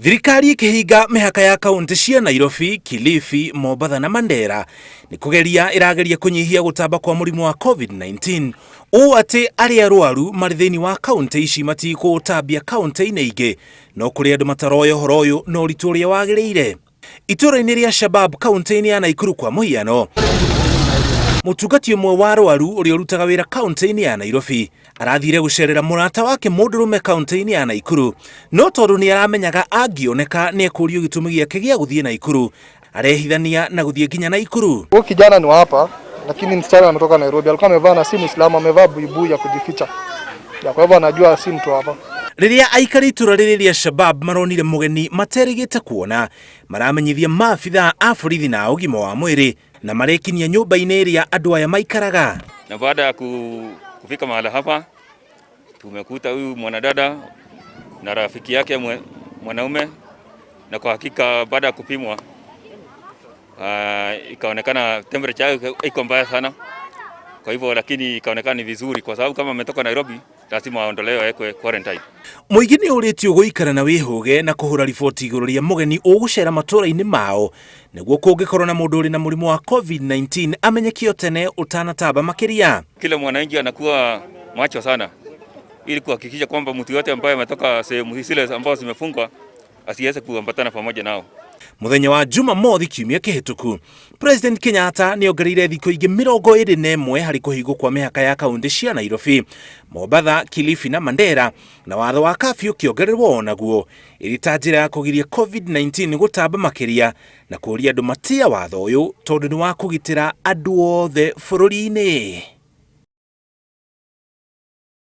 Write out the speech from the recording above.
Thirikari ĩkĩhinga mĩhaka ya kaunti cia Nairobi, Kilifi, Mombatha na Mandera nĩ kũgeria ĩrageria kũnyihia gũtamba kwa mũrimũ wa COVID-19 ũũ atĩ arĩa arwaru marĩ thĩinĩ wa kaunti ici matikũũtambia kaunti-inĩ ingĩ. No kũrĩ andũ mataroya ũhoro ũyũ na ũritũ ũrĩa wagĩrĩire. Itũũra-inĩ rĩa Shabab kaunti-inĩ ya Naikuru kwa mũhiano, mũtungati ũmwe wa arwaru ũrĩa ũrutaga wĩra kaunti-inĩ ya Nairobi arathire gũcerera mũrata wake mũndũrũme kaunti-inĩ ya Naikuru, no tondũ nĩ aramenyaga angĩoneka nĩ ekũrio gĩtũmi gĩake gĩa gũthiĩ Naikuru, arehithania na gũthiĩ nginya Naikuru. Huyu kijana ni wa hapa, lakini msichana ametoka Nairobi. Alikuwa amevaa na si Muislamu, amevaa buibui ya kujificha. Ya, kwa hivyo anajua si mtu hapa. Rĩrĩa aikari itũra rĩrĩ rĩa Shabab maronire mũgeni materĩgĩte kuona, maramenyithia maabithaa a borithi na a ũgima wa mwĩrĩ na marekinyia nyũmba-inĩ ĩrĩa andũ aya maikaraga. Na baada ya kufika mahala hapa tumekuta huyu mwanadada na rafiki yake mwanaume, na kwa hakika baada ya kupimwa ikaonekana temperature yake iko mbaya sana. Kwa hivyo lakini ikaonekana ni vizuri kwa sababu kama ametoka Nairobi lazima aondolewe awekwe quarantine. Mũingĩ nĩ ũrĩtio gũikara na wĩhũge na kũhũra riboti igũrũ rĩa mũgeni ũgũcera matũũra-inĩ mao nĩguo kũngĩkorwo na mũndũ ũrĩ na mũrimũ wa COVID-19 amenyekio tene ũtanatamba makĩria. Kila mwananchi anakuwa macho sana ili kuhakikisha kwamba mtu yote ambaye ametoka sehemu zile ambazo zimefungwa asiweze kuambatana pamoja nao. Mũthenya wa Jumamothi kiumia kĩhĩtũku, President Kenyatta nĩ ongereire thikũ ingĩ 21 harĩ kũhingwo kwa mĩhaka ya kaunti cia Nairobi, Mombatha, Kilifi na Mandera, na watho wa kafyu ũkĩongererwo onaguo ĩrĩ ta njĩra ya kũgiria COVID-19 gũtamba makĩria na kũũria andũ matĩe watho ũyũ tondũ nĩ wa kũgitĩra andũ othe bũrũri-inĩ.